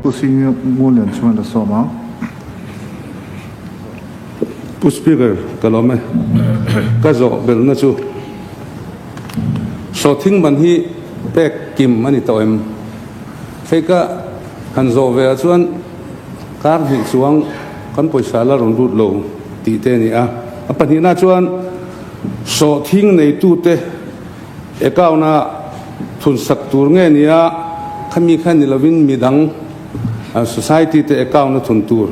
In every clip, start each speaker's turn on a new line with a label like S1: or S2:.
S1: Pu Sing Ngun Lian chuan la sawm ang.
S2: Pu Speaker, ka lawm e. Ka zawh belhna chu sawhthing man hi pek kim a ni tawh em? Hei ka han zawh ve ah chuan kar hnih chuang kan pawisa la rawn lut lo tih te a ni a. A pahnihna chuan sawhthing neitute account-a thunsak tur nge nia khami kha ni lovin midang society te account-a thun tur.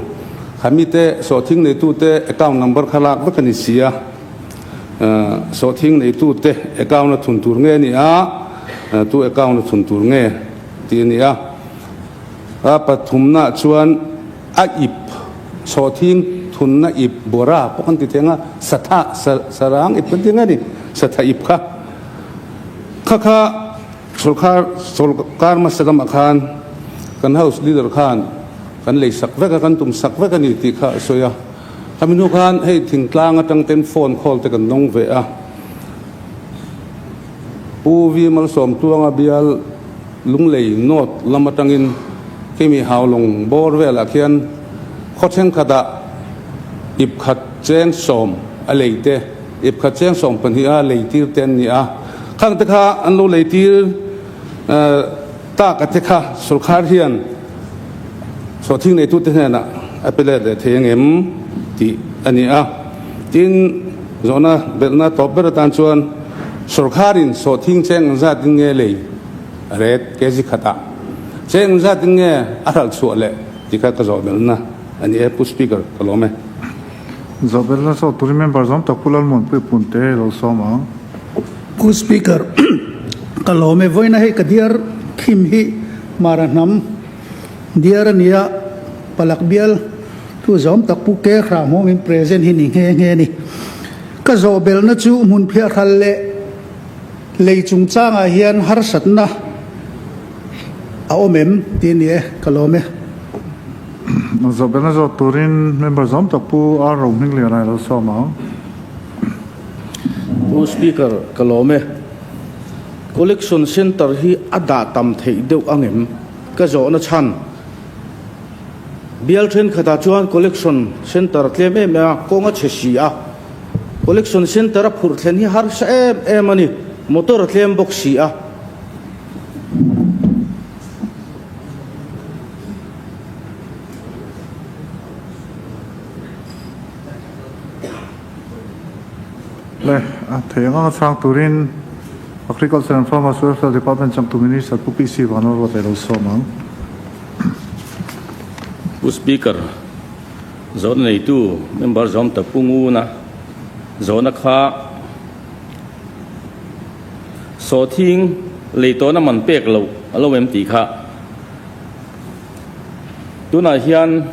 S2: Khami te sawhthing neitute account number kha lak vek a ni si a, sawhthing neitute account a thun tur nge a ni a, tu account a thun tur nge tih a ni a. A pathumnaah chuan a ip, sawhthing thunna ip bawra pawh kan ti thei ang a, satha, sarang ip kan ti nge a ni, satha ip kha. Kha kha Sawrkar sawrkar hmasa lamah khan kan House Leader khan kan lei sak vek a, kan tum sak vek a ni tih kha a sawi a. Khami hnu khan hei thingtlang atang ten phone call te kan dawng ve a. Pu Vi Malsawmtluanga bial Lunglei North lam atangin khimi Haulawng bawr velah khian khaw thenkhatah ip khat cheng sawm a lei te, Ip khat cheng 12 a leitir te an ni a, khang te kha an lo leitir tak a te kha sawrkhar hian sawhthing neitu te hnenah a pe let leh thei angem tih a ni a. Tin, zawhna belhna tawp ber atan chuan sawrkharin sawhthing cheng ang zat in nge lei a ret kg khatah cheng ang zat in nge a hralh chhuah leh tih kha ka zawh belhna a ni e Pu Speaker ka lawm e.
S1: Zawhbel la zawh turin member zawm tak Pu Lalmuanpuii Punte lo sawm ang.
S3: Pu Speaker, ka lawm e. Vawiina hei ka diar khim hi Mara hnam diar a nia, Palak bial thu zawm tak Pu Ke Hra hmawngin present hi ni nghe nghe a ni. Ka zawhbelna chu hmun phiahral leh lei chungchangah hian harsatna a awm em tih a ni e, ka lawm e.
S1: Zawhbelna zawt turin member zawm tak Pu R. Rohmingliana lo sawm ang.
S4: Pu Speaker, ka lawm e. Collection Centre hi a dah tam theih deuh ang em? Ka zawhna chhan. Bial thenkhatah chuan Collection Centre tlem em em a, kawng a chhe si a. Collection Centre a phurh thlen hi harsa em em a ni, motor a tlem bawk si a.
S1: Le, a thei ang anga chhang turin Agriculture and Farmers Welfare Department changtu Minister Pu PC Vanlalruata i lo sawm ang.
S5: Pu Speaker, zawhna neitu member zawm ta Pu Nguna zawhna kha Sawhthing lei tawhna man pek loh a lo em tih kha tunah hian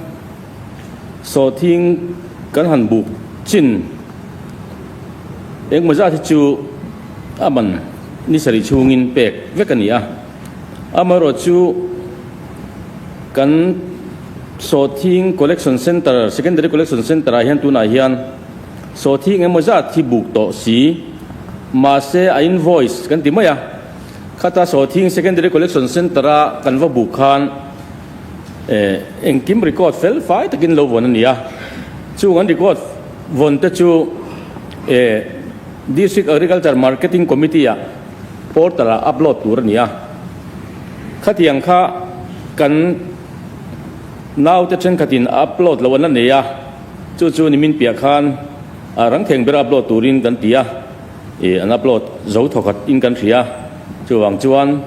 S5: sawhthing kan han buk chin engmaw zat hi chu a man ni sarih chhungin pek vek a ni a, amaherawh chu kan sawhthing collection centre secondary collection centre ah hian tunah hian sawhthing engmaw zat hi buk tawh si. Mahse a invoice kan ti mai a, khata Sawthing Secondary Collection Centre a kan va buk khan engkim record fel fai takin lo vawn a ni a, chung an record vawn te chu District Agriculture Marketing Committee ah portal ah upload tur a ni a, khatiang kha kan naute thenkhatin upload loh an la nei a, chu chu nimin piah khan. A rang theng ber upload turin kan ti a, ih an upload zo thawkhat in kan hria. Chuvang chuan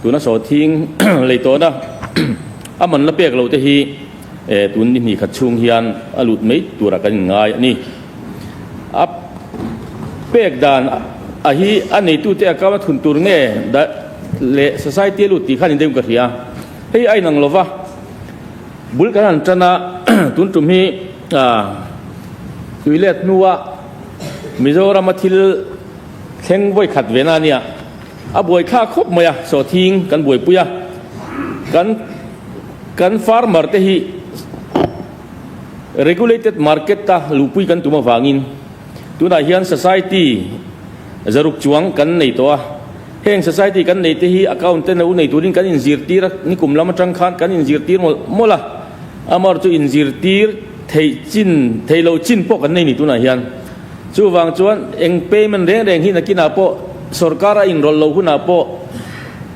S5: tuna sawhthing lei tawhna a man la pek lo te hi tun ni hnih khat chhung hian a lut mai turah kan inngai a ni. A pek dan a hi a neitute account a thun tur nge leh society a lut tih khan indeuh ka hria. Hei a inang lova bul kan han tan a tun tum hi. Tuilet hnua Mizorama thil thleng vawi khat ve na nia, a buai thlak khawp mai a, sawhthing kan buaipui a, kan kan farmer te hi regulated market a luhpui kan tum avangin tunah hian society zaruk chuang kan nei tawh a. Heng society kan nei te hi account te lo nei turin kan inzirtir a, nikum lam atang khan kan inzirtir mawlh mawlh a, amaherawhchu inzirtir theih chin, theih loh chin pawh kan nei ni tunah hian. Chuvang chuan eng payment reng reng hi nakinah pawh sorkar a inrawlh loh hunah pawh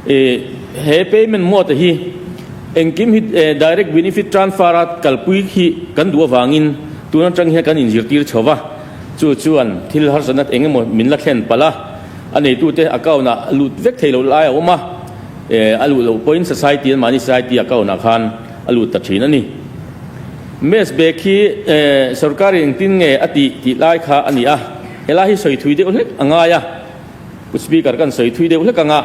S5: ih he payment mode hi engkim hi direct benefit transfer a kalpui hi kan duh avangin tun atang hian kan inzirtir chho va, chu chuan thil harsatna eng emaw min la thlen palh a, a neitute account ah lut vek thei loh lai a awm a, a luh loh pawhin society anmahni society account ah khan a lut ta thin a ni. Mess bag hi sorkar in engtin nge a tih tih lai kha a ni a, helai hi sawi thui deuh hlek a ngai a, Pu Speaker kan sawi thui deuh hlek anga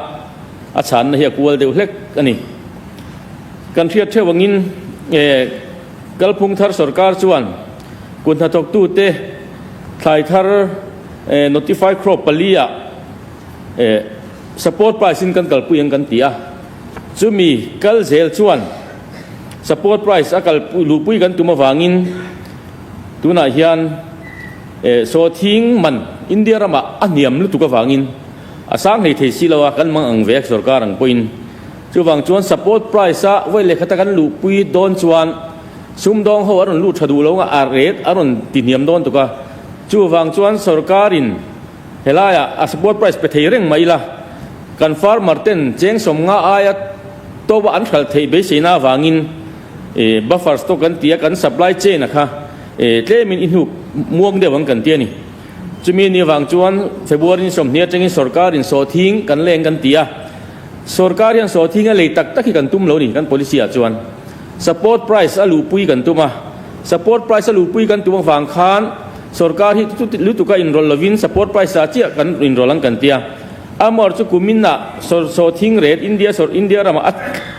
S5: a chhanna hi a kual deuh hlek a ni. Kan hriat theuh angin kalphung thar sorkar chuan kut hnathawktute thlai thar notify crop pali ah support price in kan kalpui ang kan ti a, chumi kal zel chuan support price a kal luhpui kan tum avangin tunah hian sawthing man India ramah a hniam lutuk avangin a sang hlei thei si lo a, kan mang ang ve a sorkar ang pawhin. Chuvang chuan support price a vawi lehkhata kan luhpui dawn chuan sumdawng ho a rawn lut tha duh lo a, a rate a rawn ti hniam dawn tuk a. Chuvang chuan sorkarin helaiah a support price pe thei reng mai ila, kan farmer ten cheng sawmnga aia tawpa an hralh theih beiseina avangin buffer stock kan ti a, kan supply chain a kha tlemin i hnuk muang deuh ang kan ti a ni. Chumi ni avang chuan February ni 20 atangin sorkarin sawhthing kan leng kan ti a. Sorkar hian sawhthing a lei tak tak hi kan tum lo ni kan policy ah chuan. Support price a luhpui kan tum a. Support price a luhpui kan tum avang khan sorkar hi lutuk a inrawlh lovin support price ah chiah kan inrawlh ang kan ti a. Amaherawhchu chu kumin ah sawhthing rate India India ramah a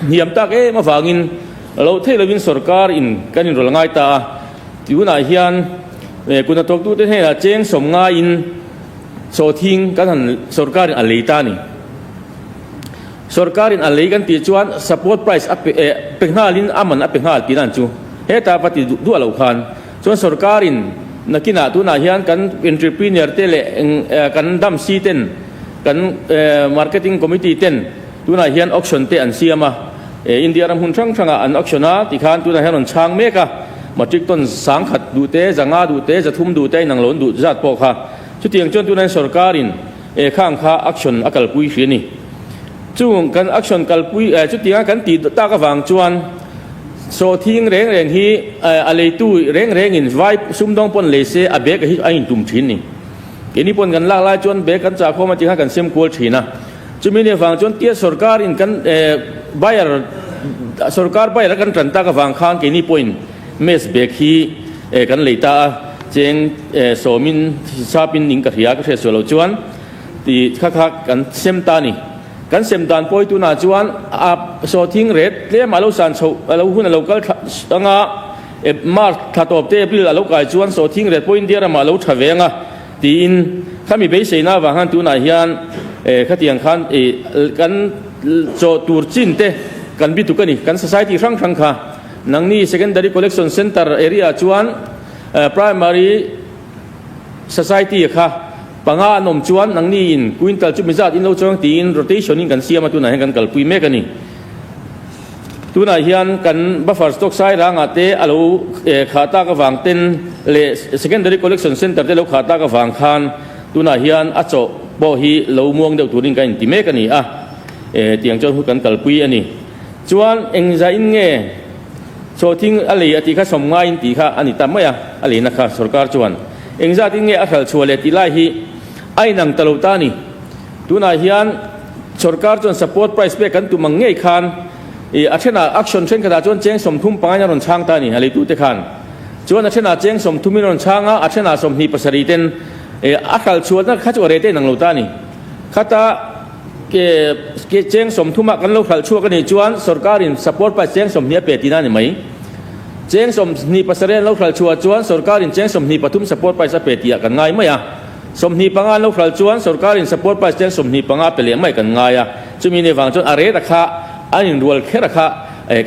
S5: hniam tak em avangin loh theih lovin sorkar in kan inrawlh ngai ta a. Tunah hian kut hnathawktute hnenah cheng sawm ngaiin Sawhthing kan han sorkarin a lei ta a ni. Sorkarin a lei kan tih chuan support price a pe eh pe nghalin a man a pe nghal tih dan chu heta va ti duah loh khan chuan sorkarin nakinah tunah hian kan entrepreneur te leh eng eh kan dam si ten kan eh marketing committee ten tunah hian auction te an siam a eh India ram hmun hrang hrangah an auction a tikhan tunah hian rawn chhang mek a matric ton sangkhat duh te zanga duh te zathum duh te a inang lo an duh zat pawh kha Chutiang chuan tunah hian sorkarin eh khang kha action a kalpui hri a ni. Chung kan action kalpui eh chutianga kan tih tak avang chuan sawhthing reng reng hi eh a leitu reng rengin vai sumdawng pawn lei se a bag hi a intum thin ni. Keini pawn kan lak lai chuan bag kan chah khawm a tikhan kan sem kual thin a. Chumi ni avang chuan tia sorkarin kan eh buyer sorkar buyer a kan tan tak avang khan keini pawhin Mess bag hi eh kan lei ta a, cheng eh sawmin hisapin ning ka hria ka hriat sual loh chuan tih kha kha kan sem ta a ni. Kan sem dan pawi tunah chuan a sawhthing ret tlem a lo san chhoh a lo hun a lo kal thla anga eh March thla tawp te April a lo kai chuan sawhthing ret pawh India ramah a lo tha ve anga tiin khami beiseina avang khan tunah hian eh khatiang khan eh kan chawh tur chin te kan bituk a ni kan society hrang hrang kha. Nangni Secondary Collection Centre area chuan Primary Society kha panga an awm chuan nangni in quintal chu mizat in lo chuang tiin rotation in kan siam a, tunah hian kan kalpui mek a ni. Tunah hian kan buffer stock Sairangah te a lo khah tak avang ten leh Secondary Collection Centre te lo khah tak avang khan tunah hian a chawh pawh hi lo muang deuh turin kan inti mek a ni a, tiang chuan hun kan kalpui a ni. Chuan engzah-in nge sawhthing a lei a tih kha sawm ngaiin tih kha a ni ta mai a, a leina kha sorkar chuan engzatin nge a hralh chhuah leh tih lai hi a inang ta lo ta a ni. Tunah hian sorkar chuan support price pek kan tum ang ngei khan ih a thenah action thenkhatah chuan cheng 30 pangain a rawn chhang ta a ni a leitute khan. Chuan a thenah cheng 30 in a rawn chhang a, a thenah 27 ten ih a hralh chhuahna kha chu a rete inang lo ta a ni. Khata Ke cheng 30 ah kan lo hralh chhuak a nih chuan sorkarin support price cheng 20 a pe tihna a ni mai. Cheng 27 an lo hralh chhuah chuan sorkarin cheng 23 support price a pe tihah kan ngai mai a. 25 an lo hralh chuan sorkarin support price cheng 25 a pe leh mai kan ngai a. Chumi ni vang chuan a rate a kha an inrual kher a kha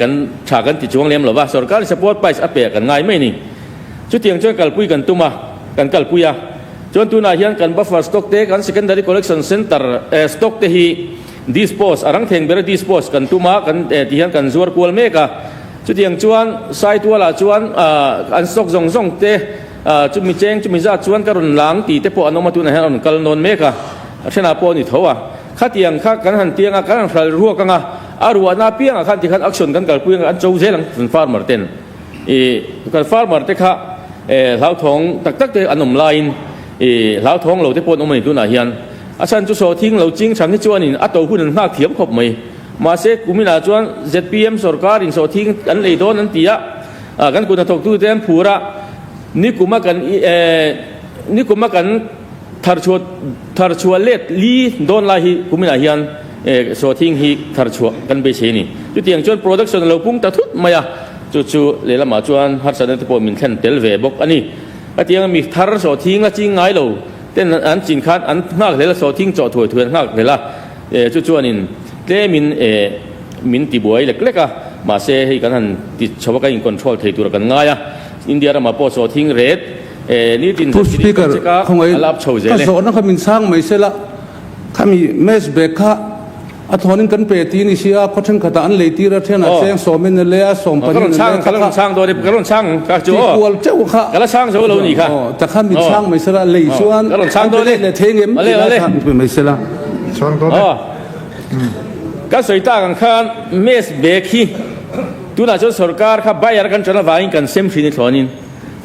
S5: kan tha kan ti chuang lem lo va, sorkarin support price a pe ah kan ngai mai a ni. Chutiang chuan kalpui kan tum a, kan kalpui a. Chuan tunah hian kan buffer stock te, kan secondary collection centre stock te hi dispose, a rang theng bera dispose kan tum a, kan ti hian kan zuar kual mek a. Chutiang chuan Saitualah chuan an stock zawng zawng te chumi cheng chumi zat chuan ka rawn lang tih te pawh an awm a, tunah hian a rawn kal nawn mek a, a thenah pawh a ni tho a. Khatiang kha kan han tiang a, kan han hral ruak ang a, a ruahna apiangah khan tikhan action kan kalpui ang a, an cho zel ang kan farmer ten. I kan farmer te kha hlauthawng tak tak te an awm laiin i hlauthawng lo te pawh an awm a ni tunah hian. A chhan chu sawhthing lo ching chang hi chuanin a to hun an nghak thiam khawp mai. Mahse kuminah chuan zpm sorkarin sawhthing an lei dawn an ti a, kan kut hnathawktute an phur a, nikuma kan nikuma kan tharchhuah tharchhuah let li dawn lai hi kuminah hian sawhthing hi tharchhuah kan beisei a ni. Chutiang chuan production a lo pung ta thut mai a, chu chu lehlamah chuan harsatna te pawh min thlen tel ve bawk a ni. Hetiang mi thar sawhthing la ching ngai lo ten an chin khan an nghak hlel a, sawhthing chawh thuai thuai an nghak hlel a, chu chuanin tlemin min tibuai lek lek a, mahse hei kan han ti chho a, kan in control thei tur kan ngai a, India ramah pawh sawhthing ret nitin
S2: Pu Speaker, khawngaih ka zawhna kha min chhang mai sela, khami mess bag kha a thawnin kan pe ti ni sia, khaw thenkhatah an lei tir a, then a cheng sawmin a lei a, sawm panin a lei a, kha kha ti kual teuh kha ta kha min chhang mai sela, lei chuan an pe let leh thei ngem tih lai kha min pe mai sela.
S5: Ka sawi tak ang khan mess bag hi tunah chuan sorkar kha buyer kan tan avangin kan sem hrin i thlawnin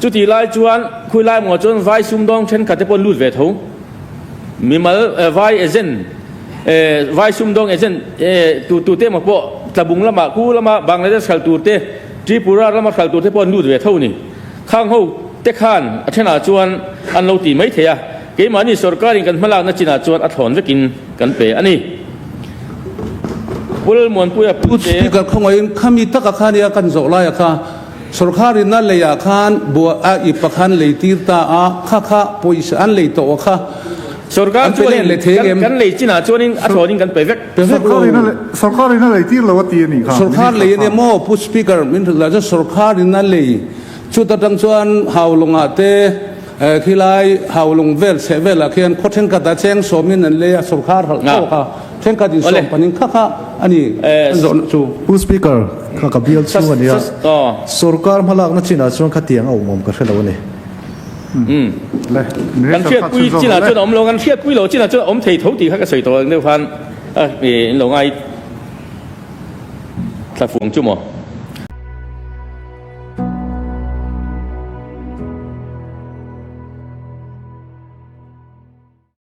S5: chutih lai chuan khawilai maw chuan vai sumdawng thenkhat te pawh an lut ve tho. Mimal vai agent vai sumdawng agent tu tu te emaw pawh Tlabung lama Ku lama Bangladesh hral tur te Tripura lama hral tur te pawh an lut ve tho ni. Khang ho te khan a thenah chuan an lo ti mai thei a, keimahni sorkarin kan hmalakna chinah chuan a thlawn vekin kan pe a ni. Pu Lalmuanpuia
S2: Pu
S5: Puite.
S2: Speaker khawngaihin khami taka kha nia kan zawh laia kha Sorkharin a leiah khan bua a ip a khan lei tir ta a, kha kha pawisa an lei tawh a kha
S5: Sorkar
S2: an pe
S5: chuanin
S2: let leh thei
S5: kan
S2: em?
S5: kan lei chinah chuanin a thlawnin kan pe vek.
S2: Pe vek lo.
S1: Sorkarin a lei sorkarin a lei tir lo a ti a nih kha
S2: Sorkar
S1: Minister
S2: lei a nia
S1: khan.
S2: maw Pu Speaker min hrilh lah chuan sorkarin a lei chuta tang chuan Haulawngah te khilai Haulawng vel chheh velah khian khaw thenkhatah cheng sawmin an lei a sorkar halh tawk a. Thenkhat in sawm panin kha kha a ni an zawhna chu.
S6: Pu Speaker, kha ka bial chhung a nia. Sorkar hmalakna chinah chuan khatiang a awm awm ka hre lo a ni.
S5: Kan hriatpui chinah chuan a awm lo, kan hriatpui lo chinah chuan a awm thei tho tih kha ka sawi tawh ang deuh khan in lo ngai thlafuang chu maw.